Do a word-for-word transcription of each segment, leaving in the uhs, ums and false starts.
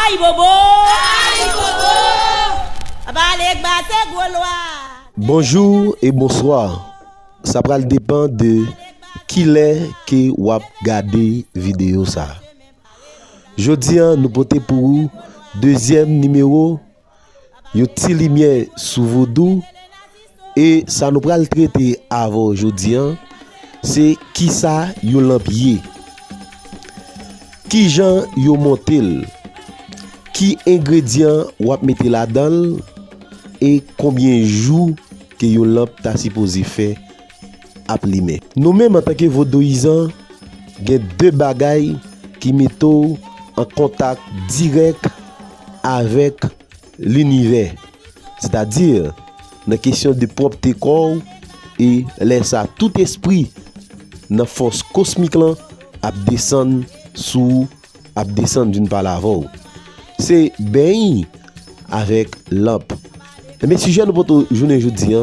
Ayibobo! Ayibobo! Pale gba se gwo lwa. Bonjou e bonswa. Sa pral depann de kilè ke w ap gade videyo sa. Jodi a, nou pote pou ou dezyèm nimewo, yon ti limyè sou vodou. E sa nou pral trete avè w jodi a, se kisa yon lanp ye, kijan yo monte l, ki engredyan w ap mete ladan l, e konbyen jou ke yon lanp ta sipoze fè ap limen. Nou menm, antanke vodouyizan, gen de bagay ki mete w an kontak dirèk avèk linivè, sètadi nan kesyon de pwòpte kò w, e lè sa tout espri nan fòs kosmik lan ap desann sou ou, ap desann vin pale avè w. Se beny avèk lanp. Ebyen, sijè nou pote jounen jodi a,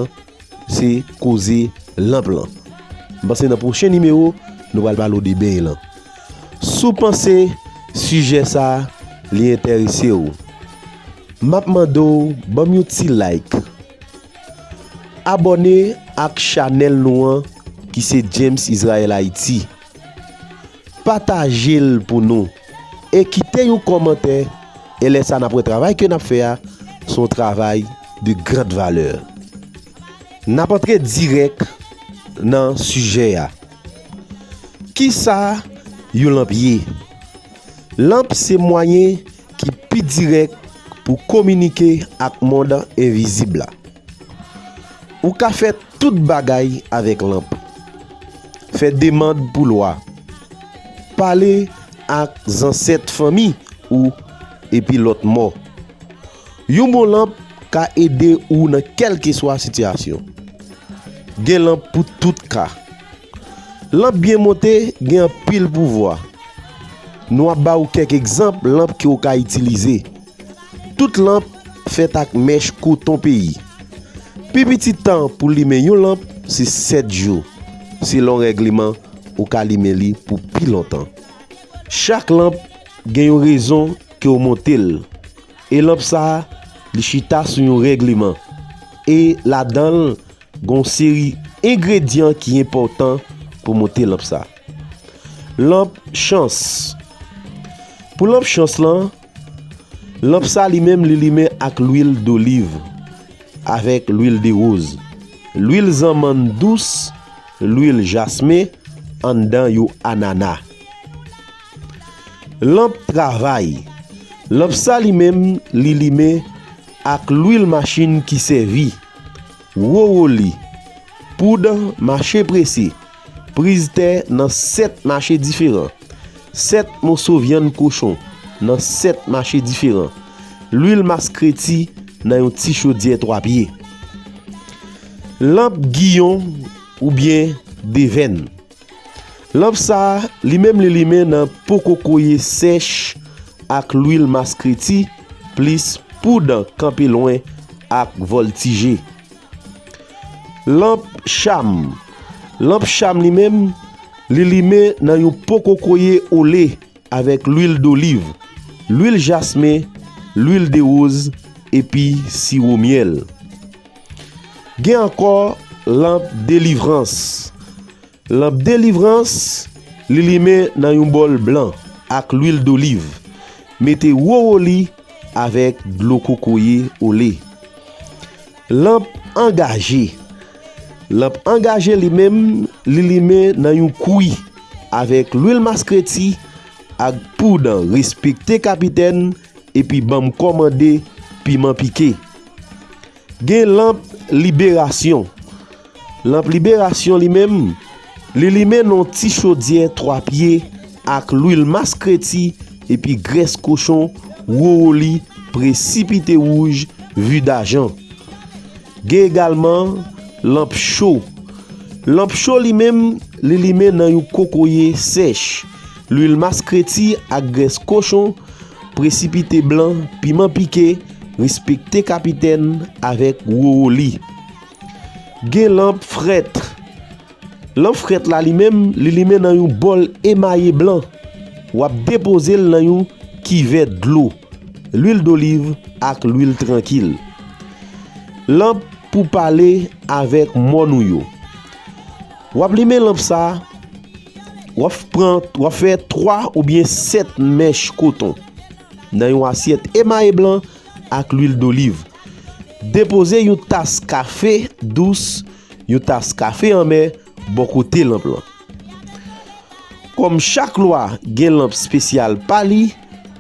se koze lanp lan. M panse nan pwochen nimewo, nou pral pale w de beny lan. Si w panse sijè sa a, li enterese w, m ap mande w ban m yon ti like, abòne ak chanèl nou an ki se James Israel Haïti. Pataje l pou nou e kite yon kòmantè, e lè sa n ap wè travay ke n ap fè a se yon travay de grande valeur. N ap antre dirèk nan sijè a. Kisa yon lanp ye? Lanp se mwayen ki pi dirèk pou kominike ak mond envizib la. Ou ka fè tout bagay avèk lanp. Fè demann pou lwa. Pale ak zansèt fanmi ou epi lòt mò. Yon bon lanp ka ede ou nan kèlkeswa sitiyasyon. Gen lanp pou tout ka. Lanp byen monte gen anpil pouvwa. Nou ap ba ou kèk egzanp lanp ke w ka itilize. Tout lanp fèt ak mèch koton peyi. Pi piti tan pou limen yon lanp se sèt jou. Selon règleman, ou ka limen li pou pi lontan. Chak lanp gen yon rezon ke w monte l. E lanp sa a, li chita sou yon règleman. E ladan l, gen yon seri engredyan ki enpòtan pou monte lanp sa. Lanp chans. Pou lanp chans lan, lanp sa li menm li limen ak lwil doliv, avèk lwil de woz, lwil zanmann dous, lwil jasmen, anndan yon anana. Lanp travay. Lanp sa li menm li limen ak lwil machin ki sèvi, wowoli, poud mache prese, priz tè nan sèt mache diferan, sèt moso vyann kochon nan sèt mache diferan, lwil maskreti nan yon ti chodyè twa pye. Lanp giyon oubyen devèn. Lanp sa a, li menm li limen nan po kokoye sèch ak lwil maskreti, plis poud kanpe lwen ak vòltije. Lanp cham. Lanp cham li menm, li limen nan yon po kokoye ole avèk lwil doliv, lwil jasmen, lwil de woz epi siwo myèl. Gen ankò lanp delivrans. Lanp delivrans, li limen nan yon bòl blan ak lwil doliv. Mete wowoli avèk dlo kokoye ole. Lanp angaje. Lanp angaje li menm, li limen nan yon kwi avèk lwil maskreti ak poud respekte kapitèn epi ban m kòmande piman pike. Gen lanp liberasyon. Lanp liberasyon li menm, li limen nan yon ti chodyè twa pye ak lwil maskreti epi grès kochon, wowoli, presipite wouj, vi dajan. Gen egalman lanp cho. Lanp cho li menm, li limen nan yon kokoye sèch, lwil maskreti ak grès kochon, presipite blan, piman pike, respekte kapitèn avèk wowoli. Gen lanp frèt. Lanp frèt la li menm, li limen nan yon bòl emaye blan. W ap depoze l nan yon kivè dlo. lwil doliv ak lwil trankil. Lanp pou pale avèk mòn ou yo. W ap limen lanp sa, w ap pran, w ap fè twa oubyen sèt mèch koton nan yon asyèt emaye blan ak lwil doliv. Depoze yon tas kafe dous, yon tas kafe anmè bò kote lanp lan. Kòm chak lwa gen lanp espesyal pa li,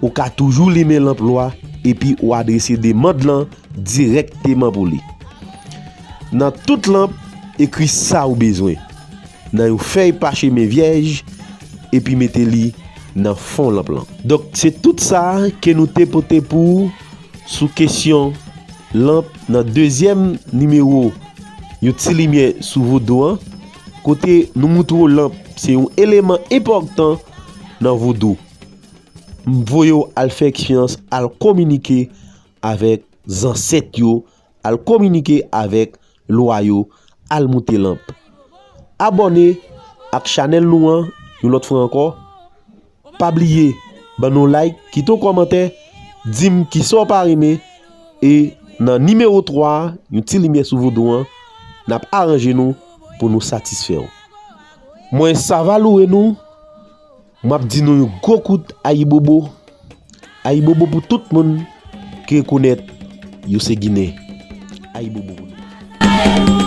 ou ka toujou limen lanp lwa epi ou adrese demann lan dirèkteman pou li. Nan tout lanp, ekri sa ou bezwen nan yon fèy pachemen vyèj epi mete li nan fon lanp lan. Donk, se tout sa ke nou te pote pou ou sou kesyon lanp nan dezyèm nimewo Yon Ti Limyè sou Vodou an, kote nou moutre w lanp se yon eleman enpòtan nan vodou. M voye w al fè eksperyans, al kominike avèk zansèt yo, al kominike avèk lwa yo, al moute lanp. Abòne ak chanèl nou an yon lòt fwa ankò. Pa bliye ban nou like, kite yon kòmantè, di m kisa w pa renmen, e nan nimewo twa a, Yon Ti Limyè sou Vodou an, n ap aranje nou pou nou satisfè w. Mwen, Savalou Renou, m ap di nou yon gwo kout ayibobo. Ayibobo pou tout moun ki rekonèt yo se Ginen. Ayibobo pou nou.